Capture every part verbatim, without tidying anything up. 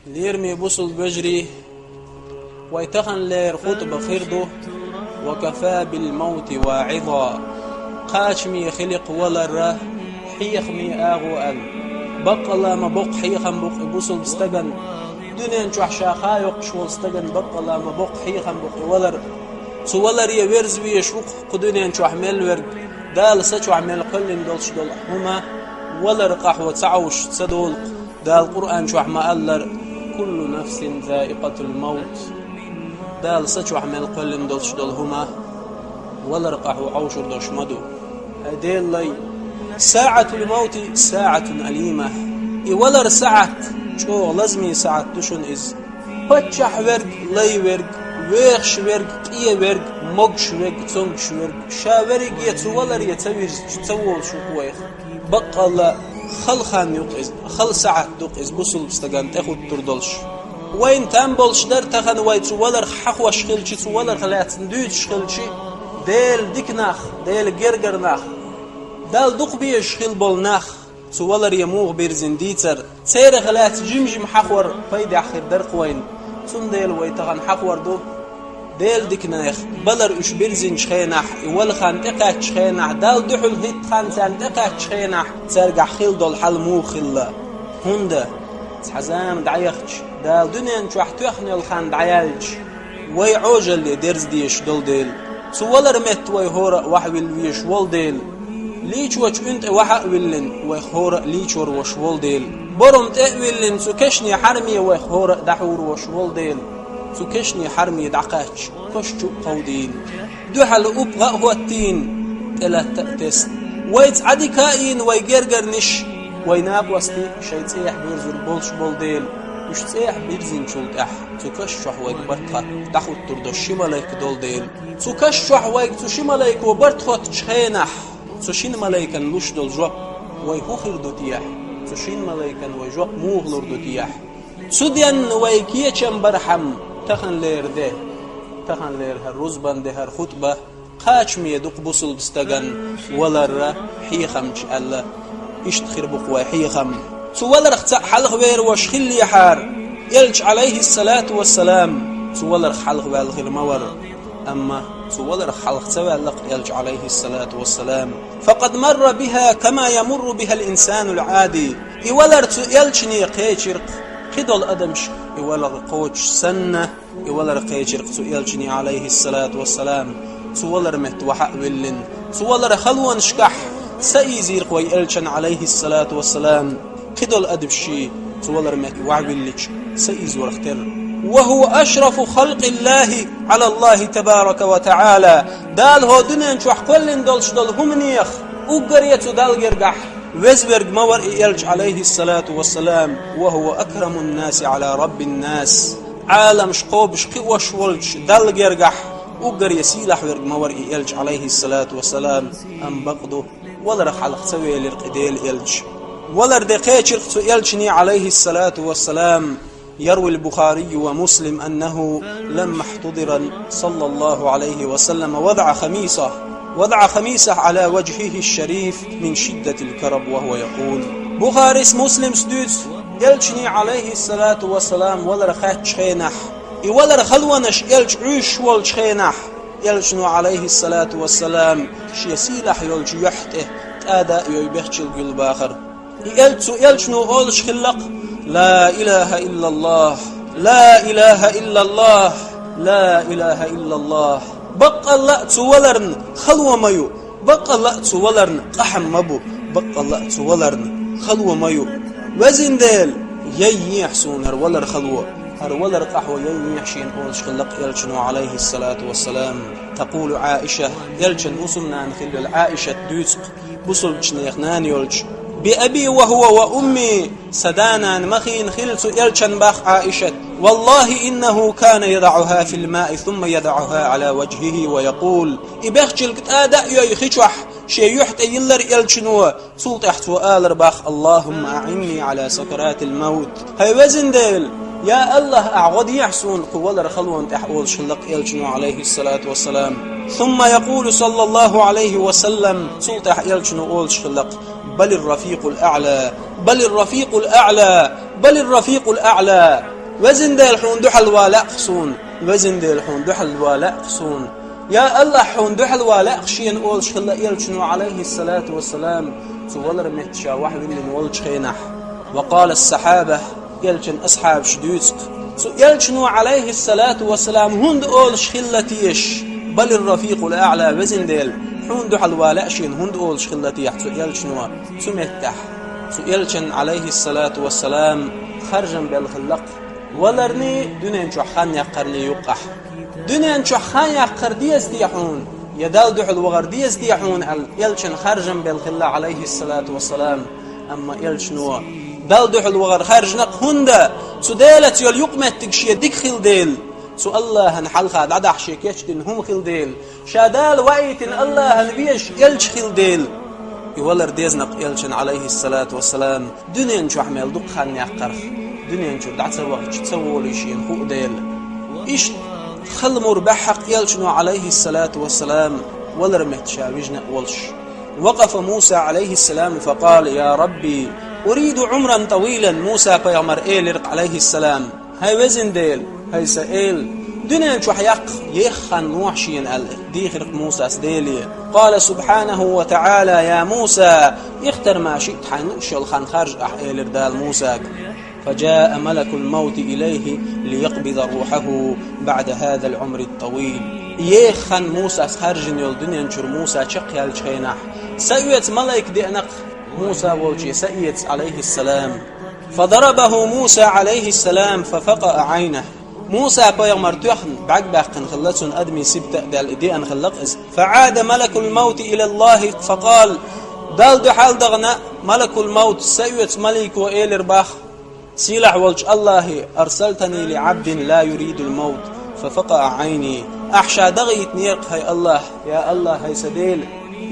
Лераме бусулба вежарий, вай таханлера хутба хир ду: «وكفى بالموت واعظا». Кхачаме хилакх валар хьехаман агӀо аьнна. Баккъалла ма боккха хьехам бу-кх и бусулба стагана. Дуьнен чохь ша ха йоккхуш волу стагана баккъалла ма боккха хьехам бу-кх и валар. Цу валаре верза везаш ву-кх кху дуьнен чохь мел верг, Дала са чохь мел кхоьллина долуш долу хӀума валар къахьо ца Ӏовшуш ца долу-кх. Дала Къуръан чохь ма-аллара: «كل نفس ذائقة الموت». Дала са чохь мел кхоьллина долуш долу хӀума валар къахьо Ӏовшур долуш ма ду. ХӀай Делан лай, ساعة الموت ساعة أليمة. И валар сахьт чӀогӀа лазаме сахьт ду шуна иза. Паччахь верг, лай верг, вехаш верг, къе верг, могуш верг, цомгуш верг, ша верриге цу валаре ца вирзича, ца волуш ву-кх вайх. Баккъалла, хала хан ю-кх иза, хала сахьт ду-кх иза бусулба стагана тӀехӀуттур долуш. Вайна там болуш дара тахана вай цу валарх хьахош хилча, цу валарх лаьцна дуьйцуш хилча, Делан дика нах, Делан гергара нах, Далла дукха безаш хила болу нах цу валаре муха бирзина дийцар, церах лаьцна жим-жима хьахор пайдехь хир дара-кх вайна. Цундела вай тахана хьахор ду Делан дика нехан балар уьш бирзинчу хенахь, и вала хан тӀекхаьччу хенахь, Далла дуьхьал хӀитта хан царна тӀекхаьччу хенахь, цаьргахь хила долу хьал муха хилла. ХӀунда цхьа зама дӀаяхча, Дала дуьнен чохь тоьхна йолу хан дӀаяьлча, вай Ӏожалле дерза дезаш долу дела, цу валар метта вай хӀора а вахьавилла везаш волу дела, лийчочу уьнтӀе вахьа а виллина, вайх хӀора а лийчор вош волу дела, борум тӀе а виллина, цу кешне хьарме вайх хӀора а дӀахьур вош волу дела, цу кешне хьарме дӀакхаьчча, кош чу а кховдийна, дуьхьал упа гӀа а хӀоттийна, тӀелатта а тесна, вайца Ӏадика а йина вай гергарниш, вай накъостий шайн цӀехьа буьрзур болуш болу дела, уьш цӀехьа бирзинчул тӀаьхьа цу каш чохь вайга барт хатта дӀахӀуттур долуш ши малайк долу дела, цу каш чохь вайга цу ши малайко барт хоттучу хенахь, цу шина малайкан луш долу жоп вай хӀун хир ду техьа? Цу шина малайкан вай жоп муха лур ду техьа? Цу денна вай кечам бархьама таханлера де, таханлера хӀара рузбан де, хӀара хутба кхачаме ду-кх бусулба стагана валарра хьехамча аьлла. Иштта хир бу-кх вай хьехам. Цу валарх цхьаъ хьалхавер вош хиллехьара, Элча, Ӏалайхиссалату вассалам, цу валарх хьалхаваьлла хир ма вара. Амма цу валарх хьалха ца ваьлла-кх Элча, Ӏалайхиссалату вассалам. فقد مر بها كما يمر بها الإنسان العادي. И валар цу Элчане кхечира-кх, кхидолу адамаш и валар кхочуш санна, и валар кхечира-кх цу Элчане, Ӏалайхиссалату вассалам, цу валар метта вахьа а виллина. Цу валар халонашкахь са ийзийра-кх вай Элчан, Ӏалайхиссалату вассалам. Кхидолу адамаш ший цу валар метта вахьавиллича са ийзорах терра. وهو أشرف خلق الله على الله تبارك وتعالى. Дала хӀокху дуьнен чохь кхоьллина долуш долу хӀуманех уггаре цу Далла гергахь везверг ма вара и Элча, Ӏалайхиссалату вассалам. وهو أكرم الناس على رب الناس. Ӏаламаш кхобуш кхиош волчу Далла гергахь уггаре сийлахь верг ма вара и Элча, Ӏалайхиссалату вассалам. Амма бакъ ду, валарх хьалха ца велира-кх и Делан Элча. Валар де кхечира-кх цу Элчане, Ӏалайхиссалату вассалам. يروي البخاري ومسلم أنه لما احتضر صلى الله عليه وسلم وضع خميصة، وضع خميصة على وجهه الشريف من شدة الكرب وهو يقول. Бухарис, Муслимс дуьйцу, Элчане, Ӏалайхиссалату вассалам, валар хаьттачу хенахь, и валар халонаш Элча Ӏуьйшуш волчу хенахь, Элчано, Ӏалайхиссалату вассалам, шен сийлахь йолчу юьхь тӀе тӀада а йой, бехчилг юьллу бахара. И Элча, цу Элчано олуш хилла-кх: «لا إله إلا الله، لا إله إلا الله، لا إله إلا الله». Баккъалла а цу валарна хало ма ю, баккъалла а цу валарна къахьам ма бу, баккъалла а цу валарна хало ма ю. Везан Дела, яйехьа суна хӀара валар хало, хӀара валар къахьо яйехьа шена олуш хилла-кх Элчано, Ӏалайхиссалату вассалам. تقول عائشة, Элчан хӀусамнана хилла йолу Ӏаишат дуьйцу-кх, бусулбачу нехан нана йолчу: «بأبي وهو وأمي», сан да-нана ма хиъна хила цу Элчан, бах Ӏаишат. «والله إنه كان يضعها في الماء ثم يضعها على وجهه ويقول». И бехчилг тӀада а йой хи чохь, шен юьхь тӀе йиллира Элчано, цул тӀаьхьа цо алар бах: «اللهم أعني على سكرات الموت». ХӀай везан Дела, я АллахӀ, ахь гӀо дехьа суна кху валар халонна тӀехь, олуш хилла-кх Элчано, Ӏалайхиссалату вассалам. ثم يقول صلى الله عليه وسلم, цул тӀаьхьа Элчано олуш хилла-кх: «بل الرفيق الأعلى، بل الرفيق الأعلى». بل الرفيق الأعلى. Везан Дела, хьуна дуьхьал валаьа суна. Везан Дела, хьуна дуьхьал валаьа суна. Я АллахӀ, хьуна дуьхьал валаьа шена олуш хилла элчано, عليه الصلاة والسلام, цу валар метта ша вахьа виллина волчу хенахь. وقال الصحابة, элчан асхьабаш дуьйцу-кх. Цу элчано, عليه الصلاة والسلام, хӀунда олуш хилла теша, بل الرفيق الأعلى, Везан Дела, хьуна дуьхьал валаьа шена хӀунда олуш хилла техьа цу элчано цу меттехь? Цу элчан, عليه الصلاة والسلام, харжам белла хилла-кх валарний, дуьнен чохь хан яккхарний юккъехь. Дуьнен чохь хан яккхар деза те хьуна, я Далла дуьхьал вахар деза те хьуна аьлла, элчан харжам белла хилла, عليه الصلاة والسلام. Амма элчано Далла дуьхьал вахар харжина-кх, хӀунда цу Делаца йолу юкъаметтиг шен дика хилла дела, цу АллахӀан хьалха дӀадахьа шен кечдина хӀума хилла дела, ша Дала ваийтина АллахӀан везаш элча хилла дела. И валар дезна-кх элчан, عليه الصلاة والسلام, дуьнен чохь мел дукха хан яккхарх, дуьнен чуьра дӀа ца вахча ца волий шена хуу дела. Иштта хала мур баьхьа-кх элчано, عليه الصلاة والسلام, валар метта ша вижина а волуш. وقف موسى عليه السلام فقال: يا رب، أريد عمرا طويلا. Муса-пайхамар элира-кх, عليه السلام: «ХӀай Везан Дела, хӀай сан Эла, дуьнен чохь яккха еха хан лохьа шена», — аьлла, дийхира-кх Мусас Деле. قال سبحانه وتعالى: يا موسى، اختر ما شئت, хьайна лууш йолу хан харжа ахь, — элира Дала Мусага. فجاء ملك الموت إليه ليقبض روحه بعد هذا العمر الطويل. Еха хан Мусас харжина йолу дуьнен чуьра Муса чекхъяьллачу хенахь, са оьцу малайк деана-кх Муса волче, са эца, عليه السلام. فضربه موسى عليه السلام ففقأ عينه. Муса-пайхамар тоьхна бӀаьрг баьккхина хилла, цунна адамийн сибат а даьлла, и деана хилла-кх иза. فعاد ملك الموت إلى الله فقال: Далла дуьхьал дахана малакул-мовт, са оьцу малико элира боху, сийлахь волчу АллахӀе: أرسلتني لعبد لا يريد الموت ففقأ عيني. Ахь ша дахийтинера-кх, хӀай АллахӀ, я АллахӀ, хӀай сан Дела,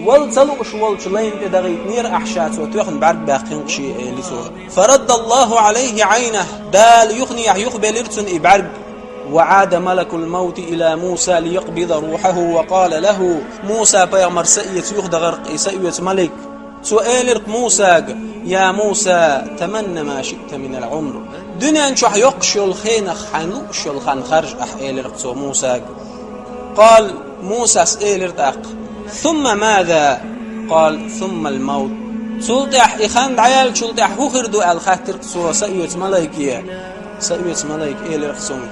вала ца лууш волчу лайна тӀе дахийтинера ахь ша, цо тоьхна бӀаьрг баьккхина-кх шен, элира цо. فرد الله عليه عينه, Дала юханехьа юхабелира цунна и бӀаьрг. وعاد ملك الموت إلى موسى ليقبض روحه وقال له, Муса-пайхамар са эца юхадахара-кх и са оьцу малик. Цо элира-кх Мусага: يا موسى، تمن ما شئت من العمر. Дуьнен чохь йоккхуш йолу хенах хьайна лууш йолу хан харжа ахь, элира-кх цо Мусага. قال, Мусас элира тӀаккха: ثم ماذا؟ قال: ثم الموت. Цул тӀаьхьа, и хан дӀаяьллачул тӀаьхьа хӀун хир ду аьлла, хаьттира-кх цо са оьцу малайке. Са оьцу малайка элира-кх цуьнга: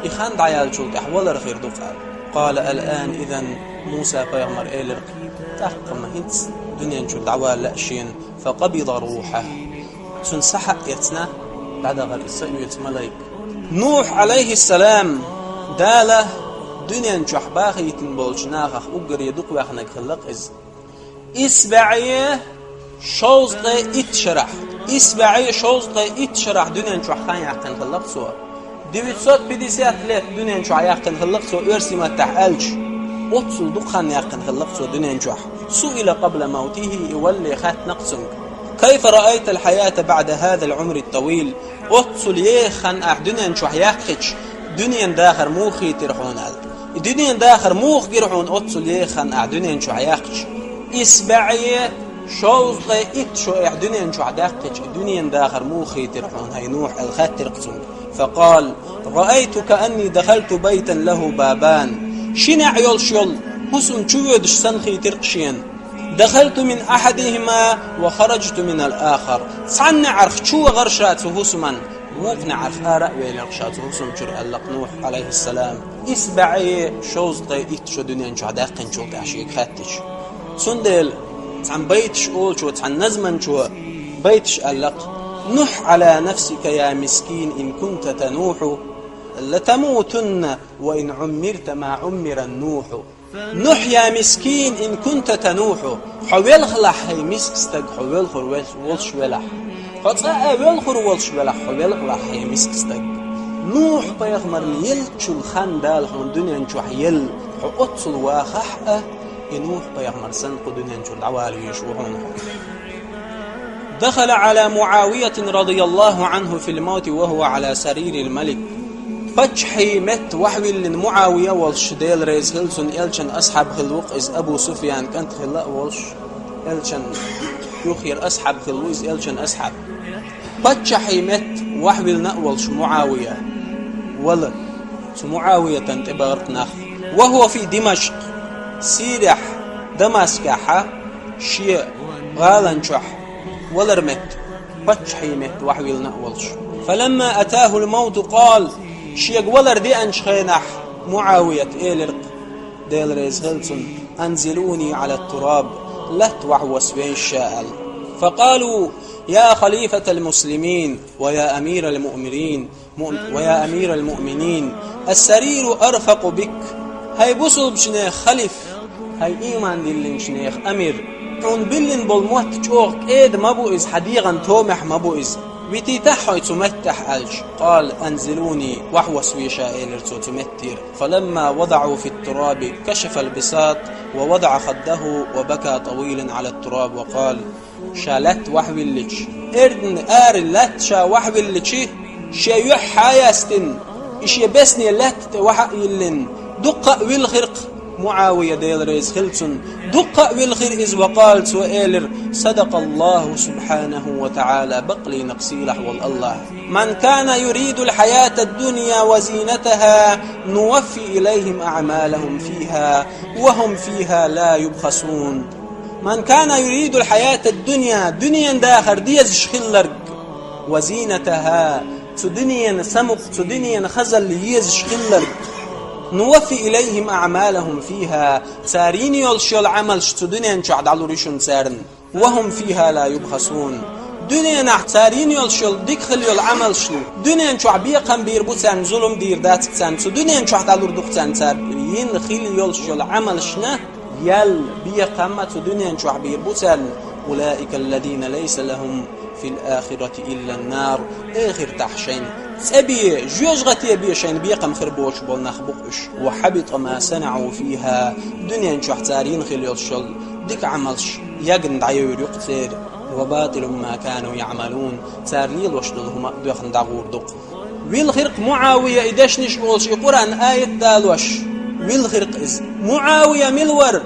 и хан дӀаяьллачул тӀаьхьа валар хир ду-кх, аьлла. قال: الآن إذن. Муса-пайхамар элира-кх: тӀаккха-м хӀинца дуьнен чуьра дӀавала лаьа шена. فقبض روحه. Цуьнан сахьа а эцна, дӀадахара и са оьцу малайк. Нухь, عليه السلام, Дала дуьнен чохь бахийтина болчу нахах уггаре дукхаваьхнарг хилла-кх иза. ИсбаьӀе шовзткъе итт шарахь, исбаьӀе шовзткъе итт шарахь дуьнен чохь хан яьккхина хилла-кх цо. Девятьсот пятьдесят лет дуьнен чохь яьккхина хилла-кх цо, оьрсийн маттахь аьлча. Оццул дукха хан яьккхина хилла-кх цо дуьнен чохь. سئل قبل موته, и валале хаьттина-кх цуьнга: كيف رأيت الحياة بعد هذا العمر الطويل؟ Оццул еха хан ахь дуьнен чохь яьккхича, дуьненан дахар муха хийтира хьуна, аьлла. И дуьненан дахар муха гира хьуна, оццул еха хан ахь дуьнен чохь яьккхича? ИсбаьӀе шовзткъе итт шо ахь дуьнен чохь даьккхича, и дуьненан дахар муха хийтира хьуна, хӀай Нухь, аьлла хаьттира-кх цуьнга. فقال: رأيت كأني دخلت بيتا له بابان. Ши неӀ йолуш йолу хӀусам чу воьдуш санна хийтира-кх шена. دخلت من أحدهما وخرجت من الآخر. Цхьана неӀарх чу вахара ша цу хӀусаман, вукху неӀарх ара а велира-кх ша цу хӀусам чуьра, аьлла-кх Нухь, عليه السلام, исбаьӀе шовзткъе итт шо дуьнен чохь даьккхинчул тӀаьхьа шега хаьттича. Цундела цхьана байташ олучо, цхьана назманчо байташ аьлла-кх: نح على نفسك يا مسكين إن كنت تنوح، لتموتن وإن عمرت ما عمر النوح. نح يا مسكين إن كنت تنوح. Хьо велхалахь, хӀай миска стаг, хьо велхур вел-, волуш велахь. Хьо цкъа а велхур волуш велахь, хьо велхалахь, хӀай миска стаг. Нухь-пайхамарна еллачул хан Дала хьуна дуьнен чохь елла, хьо оццул вахахь а, и Нухь-пайхамар санна кху дуьнен чуьра дӀавала везаш ву хьуна хьо. دخل على معاوية رضي الله عنه في الموت وهو على سرير الملك. Паччахьий метта вахьавиллина МуӀавия волуш, Дела реза хила цунна, элчан асхьаб хилла ву-кх иза, Абу Суфьян кӀант хилла а волуш, элчан юххера асхьаб хилла ву иза, элчан асхьаб. Паччахьий метта Вахьвиллина а волуш МуӀавия вала, цу МуӀавиятан тӀе бахара нах. وهو في دمشق, Сирехь, Дамаскехьа, шен гӀалан чохь валар метта, паччахьий метта вахьвиллина а волуш. فلما أتاه الموت قال, шега валар деанчу хенахь, МуӀавията элира-кх, Дела реза хила цунна: أنزلوني على التراب, латта вахьвосса вейша аьлла. فقالوا: يا خليفة المسلمين ويا أمير المؤمنين، مؤم-، ويا أمير المؤمنين، السرير أرفق بك. ХӀай бусулбачу нехан халиф, хӀай ийман диллинчу нехан амир, хьуна биллина болу мотт чӀогӀа кӀеда ма бу иза, хьан дегӀан томехь ма бу иза. Витийтахьа хьо цу меттехь аьлча, قال: أنزلوني, вахьвосса веша, элира цо цу меттера. فلما وضعوا في التراب كشف البساط ووضع خده وبكى طويلا على التراب وقال: Ша латта вахьвиллича, эрна ара латта ша вахьвиллича, шен юьхь хьаяьстина, и шен бесне латта тӀе вахьа а йиллина, дуккха а вилхира-кх МуӀавия, Дела реза хила цунна, дуккха а вилхира иза. وقال, цо элира: صدق الله سبحانه وتعالى, бакълийнарг сийлахь волу АллахӀ: من كان يريد الحياة الدنيا وزينتها نوف إليهم أعمالهم فيها وهم فيها لا يبخسون. من كان يريد الحياة الدنيا, дуьненан дахар дезаш хилларг, وزينتها, цу дуьненан самукъа, цу дуьненан хазалла езаш хилларг, نوف إليهم أعمالهم فيها, цара йина йолуш йолу Ӏамалш цу дуьнен чохь дӀалур ю шуна царна. وهم فيها لا يبخسون. Дуьненахь цара йина йолуш йолу дика хила йолу Ӏамалшна дуьнен чохь бекхам бийр бу царна, зулам дийр дац-кх царна, цу дуьнен чохь дӀалур ду-кх царна цара йина хила йолуш йолу Ӏамалшна ял, бекхам а цу дуьнен чохь бийр бу царна. أولئك الذين ليس لهم في الآخرة إلا النار. Эхартахь шайна цӀа бен, жоьжахате бен шайна бекхам хир боцуш болу нах бу-кх уьш. وحبط ما صنعوا فيها. Дуьнен чохь цара йина хила йолуш йолу дика Ӏамалш ягна дӀайевр ю-кх церан. وباطل ما كانوا يعملون. Цара лелош долу хӀума а доьхна дӀагӀур ду-кх. Вилхира-кх МуӀавия и дешнаш а олуш, и Къуръан аят а далош, вилхира-кх иза. МуӀавия мила вара?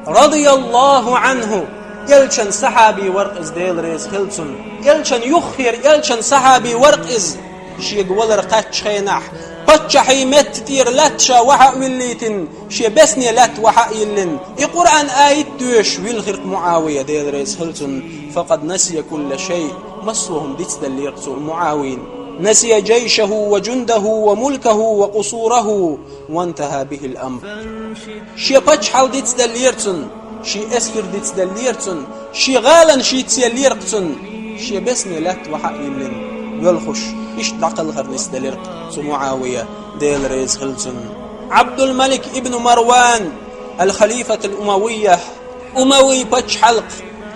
رضي الله عنه. Элчан сахьаби вара-кх иза, Дела реза хила цунна. Элчан юххера, Элчан сахьаби вара-кх иза. Шега валар кхаьччу хенахь, паччахьий метта тӀера латта ша вахьа а виллийтина, шен бесне латта вахьа а йиллина, и Къуръан аят а доьшуш, вилхира-кх МуӀавия, Дела реза хила цунна. فقد نسي كل شيء. Массо а хӀума дицделлера-кх цо, МуӀавина. نسي جيشه وجنده وملكه وقصوره وانتهى به الأمر. Шен паччахьалла дицделлера цунна, шен эскар дицделлера цунна, шен гӀаланаш йицъеллера-кх цунна, шен бесне латта вахьа а йиллина, воьлхуш, иштта дӀакхалхар нисделира-кх цу МуӀавия, Дела реза хила цунна. Ӏабдулмалик ибн Марван, аль-Халифат аль-Умавийя, Умавий пачхьалкх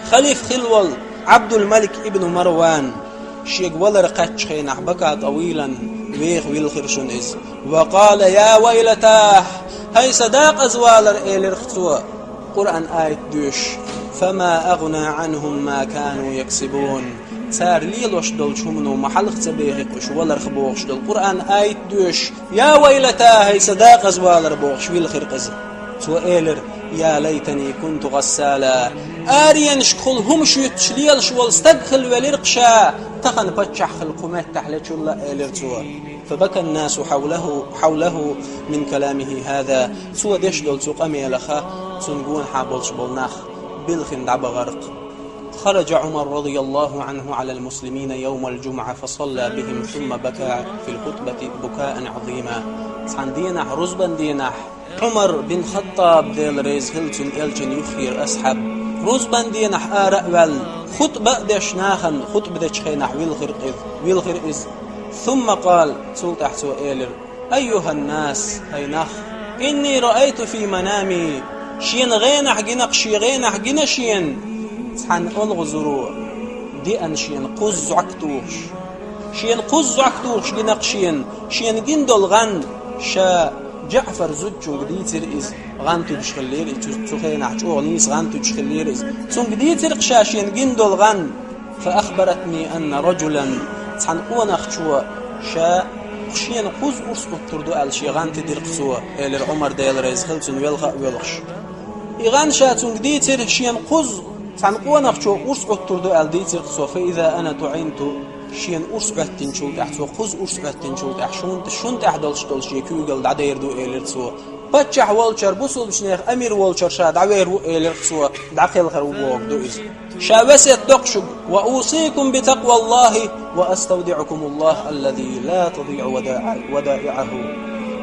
халиф хилла волу Ӏабдулмалик ибн Марван, шега валар кхаьччу хенахь, بكى طويلا, веха вилхира шуна иза. وقال: يا ويلتاه, хӀай сан декъазвалар, элира-кх цо, Къуръан аят доьшуш: فما أغنى عنهم ما كانوا يكسبون. Цара лелош долчу хӀумано ма хьалха ца бехи-кх уьш, валарх бохуш долу Къуръан аят доьшуш: يا ويلتاه, хӀай сан декъазвалар, бохуш вилхира-кх иза. Цо элира: يا ليتني كنت غسالا. Аренашкахула хӀума шуьйттуш лелаш волу стаг хила велира-кх ша, тахана паччахь хила кху меттехь лечулла, элира цо. فبكى الناس حوله، حوله من كلامه هذا. Цо деш долу цу къамелаха цунна гонахьа болуш болу нах билхина дӀабахара-кх. خرج عمر رضي الله عنه على المسلمين يوم الجمعة فصلى بهم ثم بكى في الخطبة بكاء عظيما. Цхьана дийнахь, рузбан дийнахь, Ӏумар бин Хаттаб, Дела реза хила цунна, элчан юххера асхьаб, рузбан дийнахь ара а ваьлла, хутба а деш нахана, хутба дечу хенахь вилхира иза, вилхира иза. ثم قال, цул тӀаьхьа цо элира: أيها الناس, хӀай нах, إني رأيت في منامي, шена гӀенахь гина-кх, шен гӀенахь гина шена цхьана олхазаро деана шена кхузза зӀок тухуш. Шена кхузза зӀок тухуш гина-кх шена, шена гина долу гӀан ша ЖаӀфар зудчуьнга дийцира иза, гӀан туьгуш хиллера иза, цу, цу хенахь чӀогӀа нийса гӀан туьгуш хиллера иза. Цуьнга дийцира-кх ша шена гина долу гӀан. فأخبرتني أن رجلا, цхьана къонахчо ша шена кхузза урс Ӏуттур ду аьлла шен гӀан тидира-кх цо, элира Ӏумар, Дела реза хила цунна, велха а воьлхуш. И гӀан ша цуьнга дийцира, шена кхузза цхьана къонахчо урс Ӏуттур ду аьлла дийцира-кх цо. فإذا أنا طعنت, Шена урс Ӏоьттинчул тӀехьа, цо кхузза урс Ӏоьттинчул тӀехьа, шун, шун тӀехь долуш долу шен куьйгалла дӀадер ду, элира цо. Паччахь волчара, бусулбачу нехан амир волчара ша дӀавер ву, элира цо, дӀакхелхар ву бохург ду иза. Ша весет до-кх шуьга: «وأوصيكم بتقوى الله وأستودعكم الله الذي لا تضيع ودائع-، ودائعه».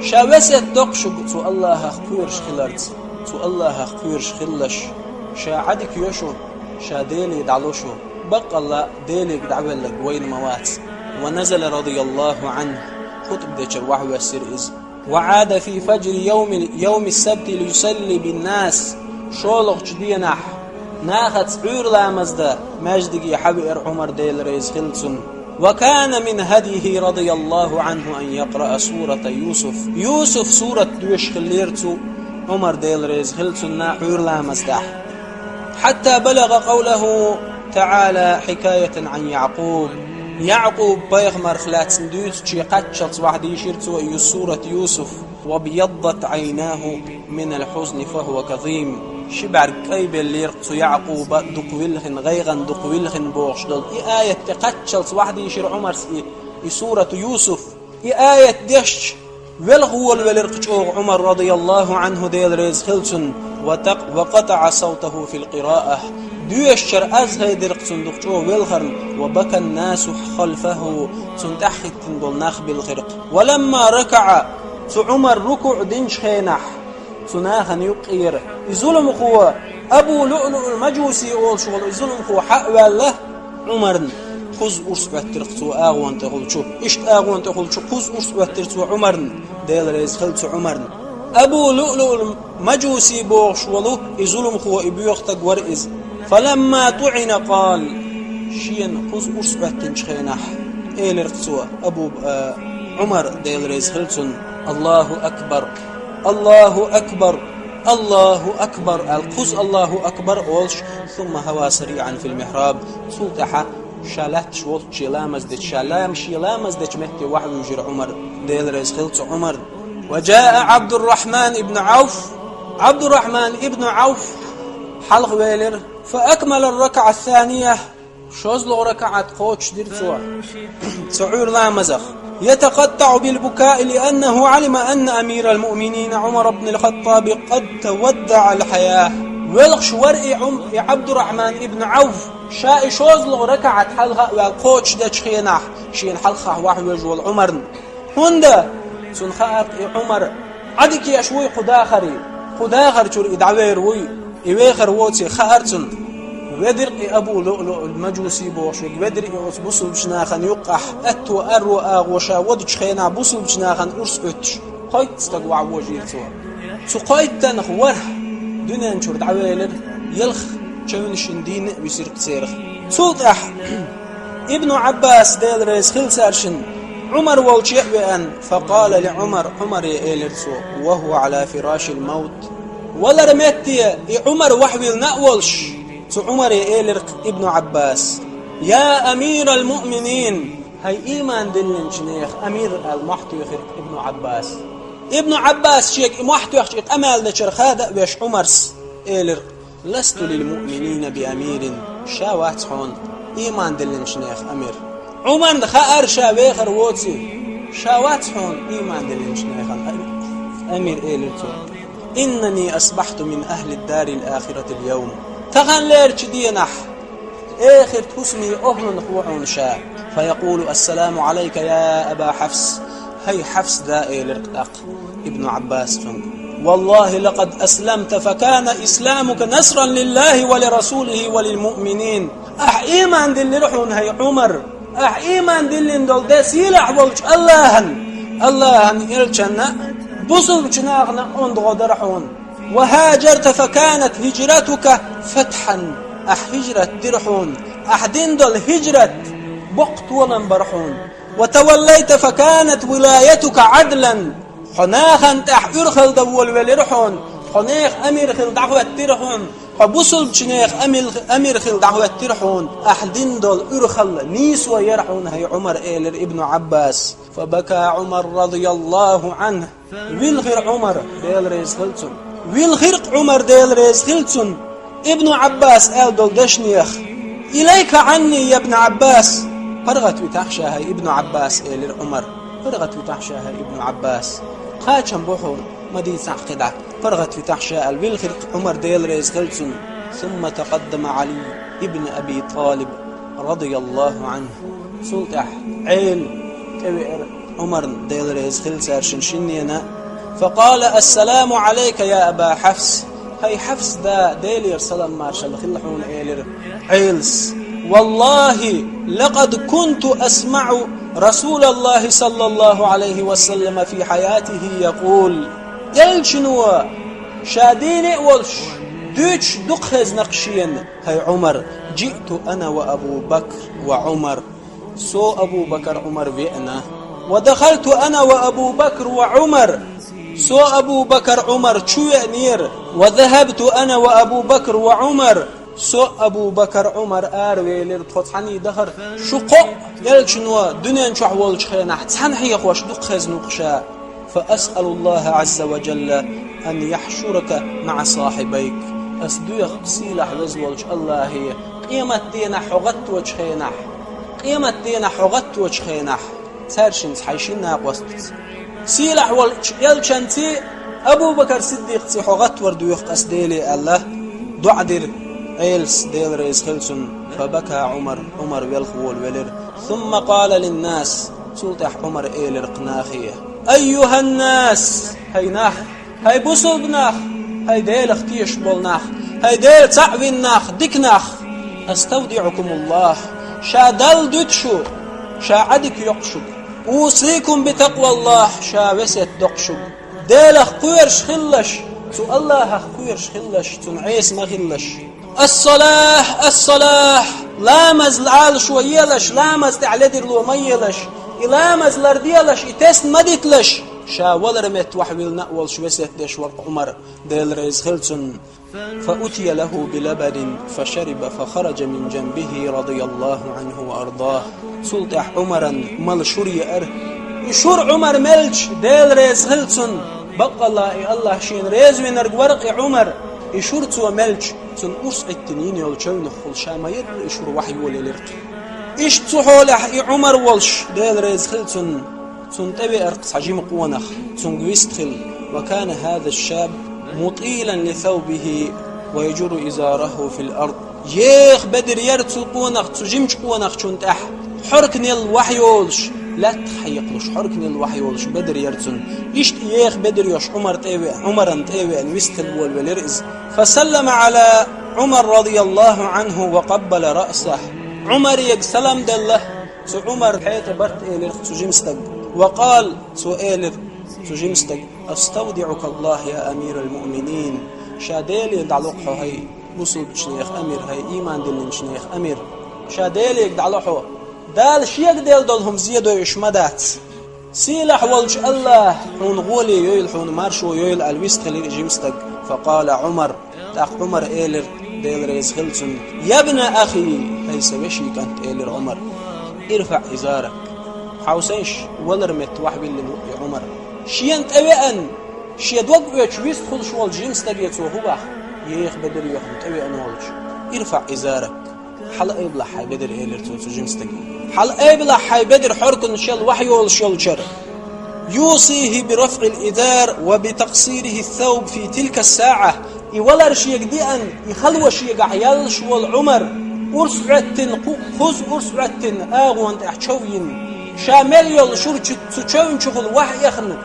Ша весет до-кх шуьга цу Аллахах кхоьруш хиларца, цу Аллахах кхоьруш хилалаш. Ша Ӏадика йо шу, ша Деле дӀало шу. Баккъалла, Делега дӀавелларг вайна ма вац. ونزل رضي الله عنه, хутба дечара вахьвоьссира иза. وعاد في فجر يوم، يوم السبت ليصلي بالناس. ШолгӀачу денахь нахаца Ӏуьйра ламаз дан маьждиге хьавеара Ӏумар, Дела реза хила цунна. وكان من هديه رضي الله عنه أن يقرأ سورة يوسف. Юсуф сурат доьшуш хиллера цу Ӏумар, Дела реза хила цунна, Ӏуьйра ламаз дахь. حتى بلغ قوله تعالى حكاية عن يعقوب. Яъкъуб пайхамарх лаьцна дуьйцучу кхаччалц вахьдийшира цо и сурат Юсуф. وابيضت عيناه من الحزن فهو كظيم. Ши бӀаьрг кӀайбеллера цу Яъкъуба, дукха вилхина, гӀайгӀан дукха вилхина бохуш долу. И аят тӀе кхаччалц вахьдийшира Ӏумарс и, и сурату Юсуф. И аят дешча, велха волавелира-кх чӀогӀа Ӏумар, رضي الله عنه, Дела реза хила цунна, وتق-، وقطع صوته في القراءة. Доьшучара аз хайдира-кх цунна дукха чӀогӀа велхарна, وبكى الناس خلفه, цунна тӀаьхьахӀиттина болу нах билхира-кх. ولما ركع, цу Ӏумар рукуӀ динчу хенахь, цу нахана юккъера и зуламхо, Абу ЛуӀлуӀул Мажуси олуш волу и зуламхо хьа а ваьлла, Ӏумарна кхузза урс Ӏоьттира-кх цо агӀон тӀехула чу. Иштта агӀон тӀехула чу кхузза урс Ӏоьттира цо Ӏумарна, Дела реза хила цу Ӏумарна. Абу ЛуӀлуӀул Мажуси бохуш волу и зуламхо, и боьха стаг вара иза. فلما طعن قال, шена кхузза урс Ӏоьттинчу хенахь, элира-кх цо, Абу, а, Ӏумар, Дела реза хила цунна: «الله أكبر, الله أكبر, الله أكبر», аьлла, кхузза «الله أكبر» олуш, ثم هوى سريعا في المحراب, цул тӀаьхьа ша лаьтташ волчче ламаз дечу, ша лам-, шен ламаз дечу метте вахьа вуьйжира Ӏумар, Дела реза хила цу Ӏумарна. وجاء عبد الرحمن بن عوف, Ӏабдуррахьман ибн Ӏауф хьалха велира, فأكمل الركعة الثانية, шозлагӀа ракаӀат кхочушдира цо цу Ӏуьйра ламазах. يتقطع بالبكاء لأنه علم أن أمير المؤمنين عمر بن الخطاب قد تودع الحياة. Велхаш вара и Ӏум-, и Ӏабдуррахьман ибн Ӏауф, ша и шозлагӀа ракаӀат хьалха а ваьлла кхочушдечу хенахь, шена хьалхахь вахьа вуьйжа волу Ӏумарна. ХӀунда? Цунна хаьара-кх и Ӏумар Ӏадика еш вуй кху дахаре, кху дахар чуьра и дӀавер вуй, и вехар воций хаьара цунна. Ведира-кх и Абу ЛуӀлуӀул Мажуси бохуш верг, ведира и оцу бусулбачу нахана юккъехь, аьтту аьрру агӀо ша водучу хенахь бусулбачу нахана урс Ӏуьттуш, кхойтта стаг вахьа вожийра цо. Цу кхойттанах ворхӀ дуьнен чуьра дӀавелира, ялх чевнашна дийна а висира-кх церах. Цул тӀаьхьа Ибну Ӏаббас, Дела реза хила цаьршинна, Ӏумар волчу а веана, فقال لعمر, Ӏумаре элира цо, وهو على فراش الموت. Валар метте и Ӏумар вахьавиллина а волуш, цу Ӏумаре элира-кх Ибну Ӏаббас: «يا أمير المؤمنين, хӀай ийман диллинчу нехан амир», аьлла, мохь туьйхира-кх Ибну Ӏаббас. Ибну Ӏаббас шега и мохь тоьхча, и къамел дечуьра хада а веш Ӏумарс элира: «لست للمؤمنين بأمير, ша вац хьуна ийман диллинчу нехан амир». Ӏумарна хаьара ша вехар воций, ша вац хьуна ийман диллинчу нехан амир, элира цо. «إني أصبحت من أهل الدار الآخرة اليوم». Таханлерчу денахь эхарт хӀусамийн охӀланах ву хьуна ша. «فيقول: السلام عليك يا أبا حفص». «ХӀай Хьафс да», элира-кх тӀаккха Ибну Ӏаббас цуьнга. «والله لقد أسلمت فكان إسلامك نصرا لله ولرسوله وللمؤمنين». Ахь ийман диллира хьуна, хӀай Ӏумар. Ахь ийман диллина долу де сийлахь волчу Аллахьан, Аллахьан элчанна, бусулбачу нахана онда гӀо дара хьуна. «وهاجرت فكانت هجرتك فتحا». Ахь хӀижрат дира хьуна. Ахь дина долу хӀижрат боккха толам бара хьуна. «وتوليت فكانت ولايتك عدلا». Хьо нахана тӀехь уьрхалла дан волавелира хьуна. Хьо нехан амир хила дӀахӀоьттира хьуна. Хьо бусулбачу нехан амил-, амир хила дӀахӀоьттира хьуна. Ахь дина долу уьрхалла нийсо яра хьуна, хӀай Ӏумар, элира Ибну Ӏаббас. «فبكى عمر رضي الله عنه». Вилхира Ӏумар, Дела реза хила цунна. Вилхира-кх Ӏумар, Дела реза хила цунна, Ибну Ӏаббас аьлла долу дешнех: «إليك عني يا ابن عباس». «ПаргӀат витахь ша, хӀай Ибну Ӏаббас», — элира Ӏумар. «ПаргӀат витахь ша, хӀай Ибну Ӏаббас. Кхачам бу хьуна, ма дийцахь кхидӀа. ПаргӀат витахь ша», — аьлла, вилхира Ӏумар, Дела реза хила цунна. ثم تقدم علي بن أبي طالب رضي الله عنه. Цул тӀаьхьа Ӏела тӀевеара Ӏумарна, Дела реза хила цаьршинна шиннена. فقال: «السلام عليك يا أبا حفص». «ХӀай Хьафс да, Делера салам-маршалла хила хьуна», — элира Ӏелас. «والله لقد كنت أسمع رسول الله صلى الله عليه وسلم في حياته يقول». Элчано ша дийна а волуш, дуьйцуш дукха хезна-кх шена, хӀай Ӏумар: «جئت أنا وأبو بكر وعمر». Со, Абу Бакар, Ӏумар веана. «ودخلت أنا وأبو بكر وعمر». Со, Абу Бакар, Ӏумар чу веанера. «وذهبت أنا وأبو بكر وعمر». Со, Абу Бакар, Ӏумар аравелира, тхо цхьаьний дахара. Шу кхоъ Элчано дуьнен чохь волчу хенахь цхьаьна хьехош дукха хезна-кх ша. «فأسأل الله عز وجل أن يحشرك مع صاحبيك». Ас доьху сийлахь веза волчу АллахӀе, къематденахь хьо гӀатточу хенахь, къематденахь хьо гӀатточу хенахь, цаьршинца, хьайн шина накъостаца. Сийлахь волчу Элчанций, Абу Бакар Сиддикъций хьо гӀаттор доьху ас Деле, аьлла, доӀа дира Ӏелас, Дела реза хила цунна. «فبكى عمر», Ӏумар велха волавелира. «ثم قال للناس», цул тӀаьхьа Ӏумара элира-кх нахе: «أيها الناس», хӀай нах, хӀай бусулба нах, хӀай Делах тешаш болу нах, хӀай Дела цхьаъ вина нах, дика нах, «أستودعكم الله», ша Далла дуьту шу, ша Ӏадика йоккху шуьга. «أوصيكم بتقوى الله», ша весет доккху шуьга. Делах кхоьруш хилалаш, цу АллахӀах кхоьруш хилалаш, цунна Ӏеса ма хилалаш. «الصلاة، الصلاة», ламаз Ӏалашо елаш, ламаз тӀехь ледарло ма елаш, и ламаз ларделаш, и тесна ма диталаш, ша валар метта вахьвиллина а волуш весет деш вара-кх Ӏумар, Дела реза хила цунна. «فأتي له بلبن فشرب فخرج من جنبه رضي الله عنه وأرضاه». Цул тӀаьхьа Ӏумаран мала шура еара. И шура Ӏумар мелча, Дела реза хила цунна, баккъалла и АллахӀ шена реза винарг вара-кх и Ӏумар, и шура цо мелча, цунна урс Ӏиттина йина йолу чевнахула ша ма-ярра и шура вахьйолаелира-кх. Иштта цу хьолехь и Ӏумар волуш, Дела реза хила цунна, цунна тӀевеара-кх цхьа жима къонах, цуьнга вист хилла. «وكان هذا الشاب مطيلا لثوبه ويجر إزاره في الأرض». Еха бедар яра цу къонах, цу жимачу къонахчун тӀехь, хьорканел вахьйолуш, лаьттах хьекхалуш, хьорканел вахьйолуш бедар яра цунна. Иштта еха бедар йолуш Ӏумар тӀе а ве-, Ӏумарна тӀе а веана вист хилла волавелира иза. «فسلم على عمر رضي الله عنه وقبل رأسه». Ӏумаре салам делла, цу Ӏумар хьета барт элира цу жима стага. «وقال», цо элира цу жима стага: «أستودعك الله يا أمير المؤمنين». Ша Деле дӀало-кх хьо, хӀай бусулбачу нехан амир, хӀай ийман диллинчу нехан амир. Ша Деле дӀало хьо. Дала шега делла долу хӀума зен дойуш ма дац. Сийлахь волчу АллахӀа хьуна гӀоле йойла, хьуна маршо йойла аьлла вист хилира и жима стаг. «فقال عمر». ТӀаккха Ӏумара элира, Дела реза хила цунна: «يا ابن أخي», хӀай сан вешин кӀант, элира Ӏумара. «ارفع إزارك». Хьовсийша, валар метта вахьвиллина ву и Ӏумар. Шена тӀевеана, шен дог оьцуш вист хуьлуш волчу жима стаге цо хӀун боху? Еха бедар йохна тӀевеана волчу. «ارفع إزارك». Хьала айбалахь хьайн бедар, элира цо цу жима стаге. Хьала айбалахь хьайн бедар, хьорканаш яла вахьйолуш йолчара. «يوصيه برفع الإزار وبتقصيره الثوب في تلك الساعة». И валар шега деана, и хало шегахь яллаш волу Ӏумар, урс Ӏоьттина кху-, кхузза урс Ӏоьттина агӀонна тӀехь чов йина. Ша мел йолу шура чу-, цу чевнна чухула вахьа эхна,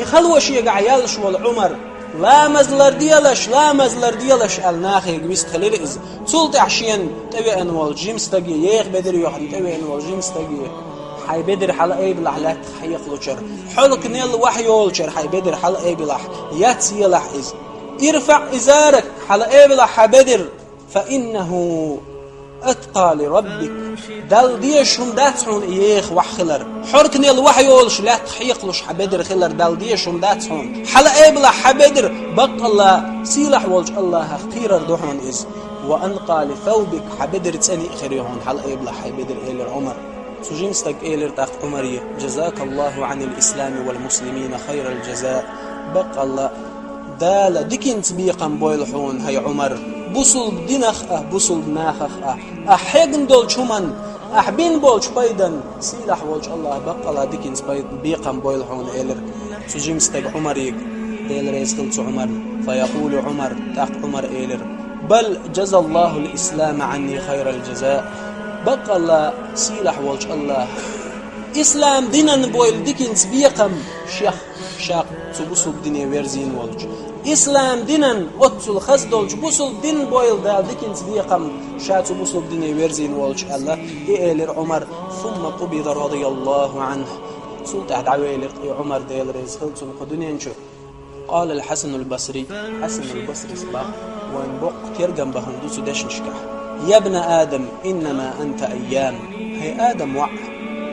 и хало шегахь яллаш волу Ӏумар. «Ламаз ларделаш, ламаз ларделаш», аьлла, нахега вист хилира иза. Цул тӀаьхьа шена тӀевеана волчу жима стаге, еха бедар йохна тӀевеана волчу жима стаге: «Хьайн бедар хьала айбалахь лаьттах хьекхалучара, хьорканел вахьйолучара хьайн бедар хьала айбалахь, яц елахь иза. ارفع إزارك», хьала айбалахь хьайн бедар. «فإنه أتقى لربك». Далла дезаш хӀума дац хьуна и еха вахьа хилар. Хьорканел вахьйолуш лаьттах хьекхалуш хьан бедар хилар Далла дезаш хӀума дац хьуна. Хьала айбалахь хьан бедар, баккъалла, сийлахь волчу АллахӀах кхерар ду хьуна иза. «وأنقى لثوبك», хьан бедар цӀена а хир ю хьуна, хьала айбалахь хьайн бедар, элира Ӏумара. Цу жима стага элира тӀаккха Ӏумаре: «جزاك الله عن الإسلام والمسلمين خير الجزاء». Баккъалла, Дала диканца бекхам бойла хьуна, хӀай Ӏумар, бусулба динах а, бусулба нахах а, ахь хьегна долчу хӀуманна Ахь бина болчу пайдан сийлахь волчу Аллаха баккъалла диканца пайда бекхам бойла хьуна, элира цу жима стага Ӏумарга, Дела реза хила цу Ӏумарна. Фаякъулу Ӏумар, тӀаккха Ӏумар элира: «Бал джазаллахул ислама анни хайрал джаза». Баккъалла сийлахь волчу Аллаха ислам динан бойла диканца бекхам шех, ша цу бусулба дине верзийна волчу. Ислам динан оццул хаза долчу бусулба дин бойла Дала диканца бекхам ша цу бусулба дине верзийна волчу, аьлла, и элира Ӏумар. Сумма къубида радияллаху анху. Цул тӀаьхьа дӀавелира и Ӏумар, Дела реза хила цунна, кху дуьнен чу. Къала аль-Хьасанул Басри, Хьасанул Басрис боху, вайн боккха тергам бахана ду цу дешнашкахь: «Ябна Адам, иннама анта айям». ХӀай Адам воӀ,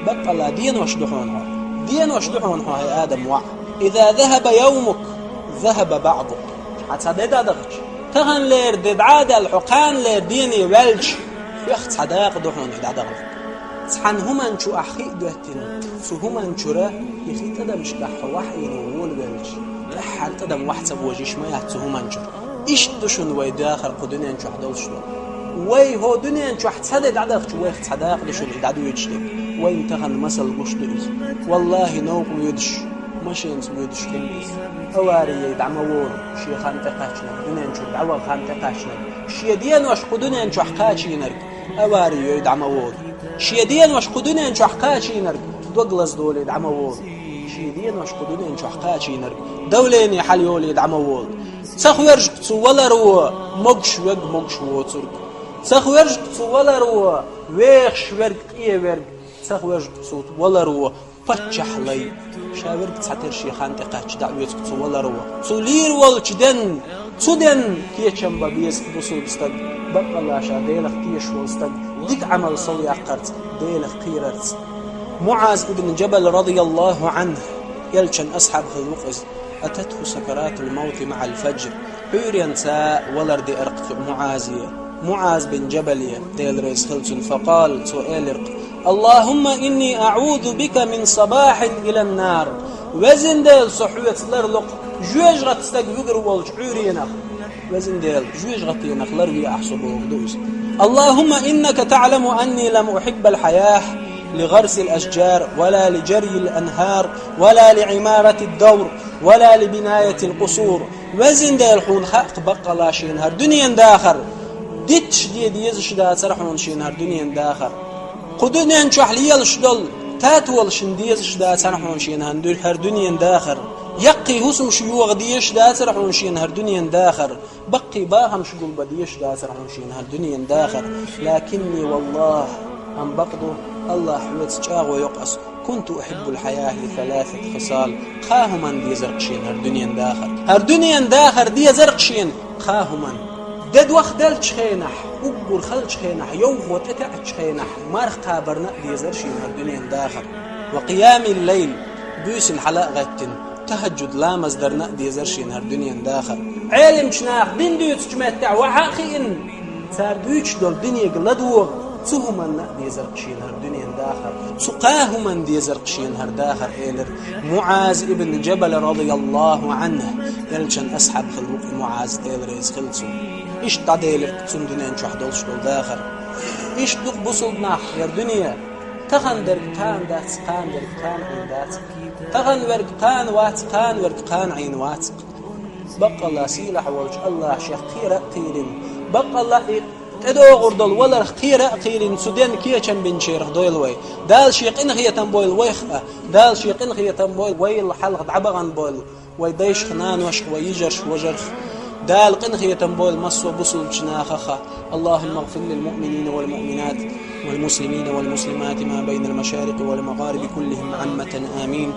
баккъалла денош ду хьуна хьо. Денош ду хьуна хьо, хӀай Адам воӀ. Иза захаба явмук, захаба баъдук. Хьан цхьа де дӀадахча, таханлера де дӀа а даьлла, хьо кханалера дене ваьлча, хьох цхьа дакъа ду хьуна и дӀадахалург. Цхьана хӀуман чу ахь хи а доьттина, цу хӀуман чуьра и хи тӀадамашкахь хьо вахьийна волавелча, тӀаьххьара тӀадам вахь ца божийш ма яц цу хӀуман чуьра. Иштта ду шуна вай дахар кху дуьнен чохь долуш долу. Вай хӀо дуьнен чохь цхьа де дӀадахча, вайх цхьа дакъа ду шуна и дӀадуьйцуш дерг. Вайна тахана масал гуш ду иза. Валлахи, новкъа воьдуш, машенаца воьдуш хилла иза. Авари яй дӀа ма волу, шен хан тӀекхаьчнарг, дуьнен чуьра дӀаваха хан тӀекхаьчнарг, шен денош кху дуьнен чохь кхачийнарг. Авари йой дӀа ма волу. Шен денош кху дуьнен чохь кхачийнарг дог лаздолий дӀа ма волу. Шен денош кху дуьнен чохь кхачийнарг давление хьалайолий дӀа ма волу. Ца хьоьжург цу валаро могуш верг, могуш воцург. Ца хьоьжург цу валаро вехаш верг, къен верг. Ца хьоьжург цу валаро паччахьлай. Ша верг цхьатера шен хан тӀекхаьчча дӀа а оьцург цу валаро. Цу лийр волчу денна, цу денна кечам бан беза бусулба стаг, баккъалла ша Делах тешаш волу стаг, дика Ӏамал сов яккхарца, Делах кхерарца. МуӀаз ибн Джабал радияллаху анху, элчан асхьаб хилла ву-кх иза. Ататху сакаратул маути маӀал фаджр. Ӏуьйренца валар деара-кх цу МуӀазе, МуӀаз бин Джабале, Дела реза хила цунна, факъала, цо элира-кх: «Аллахумма инни аӀузу бика мин сабахьин илан нар». Везан Дела, со хьоьца ларло-кх жоьжахатта стаг вуьгур волчу Ӏуьйренах. Везан Дела, жоьжахатенах ларве ахь со бохург ду иза. «Аллахумма иннака таӀламу анни лам ухиббал хьаяхь ли гӀарсил ашджар, ва ла ли джарйил анхар, ва ла ли Ӏимаратид давр, ва ла ли бинаятил къусур». Везан Дела, хьуна хаьа-кх баккъалла шена хӀара дуьненан дахар. Дитташ де дезаш дацара хьуна шена хӀара дуьненан дахар. Кху дуьнен чохь лелаш долу татолашна дезаш дацара хьуна шена хӀара ду-, хӀара дуьненан дахар. Яккхий хӀусамаш йогӀа дезаш дацара хьуна шена хӀара дуьненан дахар. Баккхий бахамаш гулбан дезаш дацара хьуна шена хӀара дуьненан дахар. Лакинни, валлахӀ, амма бакъ ду, Аллах хьоьца чӀагӀо йо-кх ас. Кунту ухиббул хьаяхь ли саласат хисал. Кхаа хӀуманна дезар-кх шена хӀара дуьненан дахар. ХӀара дуьненан дахар дезар-кх шена кхаа хӀуманна. Де дохделлачу хенахь, уггар халчу хенахь, йовхо тӀетаьӀачу хенахь, марха кхабарна а дезар шена хӀара дуьненан дахар. Ва къиямил лайл, буьйсанна хьала а гӀеттина, тахӀаджуд ламаз дарна а дезар шена хӀара дуьненан дахар. Ӏелимчу наха дин дуьйцучу меттехь вахьа а хиъна, цара дуьйцуш долу динега ладогӀа, цу хӀуманна а дезар-кх шена хӀара дуьненан дахар. Цу кхаа хӀуманна дезар-кх шена хӀара дахар, элира МуӀаз ибн Джабал радияллаху анху, элчан асхьаб хилла ву-кх и МуӀаз, Дела реза хила цунна. Иштта дӀаделира-кх цунна дуьнен чохь долуш долу дахар. Иштта ду-кх бусулба нах, хӀара дуьне. Тахана дерг кхана дац, кхана дерг кхана Ӏийна дац. Тахана верг кхана вац, кхана верг кхана Ӏийна вац. Баккъалла сийлахь волчу Аллаха шех кхера а кхийлина, баккъалла и тӀедогӀур долу валарх кхера а кхийлина, цу денна кечам бинчарах дойла вай. Дала шен къинхетам бойла вайх а, Дала шен къинхетам бойла вайл хьалха дӀабахана бойла вай дайшах, наношах, вай йижарх, вожарх. Дала къинхетам бойла массо а бусулбачу нахах а. اللهم اغفر للمؤمنين والمؤمنات والمسلمين والمسلمات ما بين المشارق والمغارب كلهم عامة. آمين.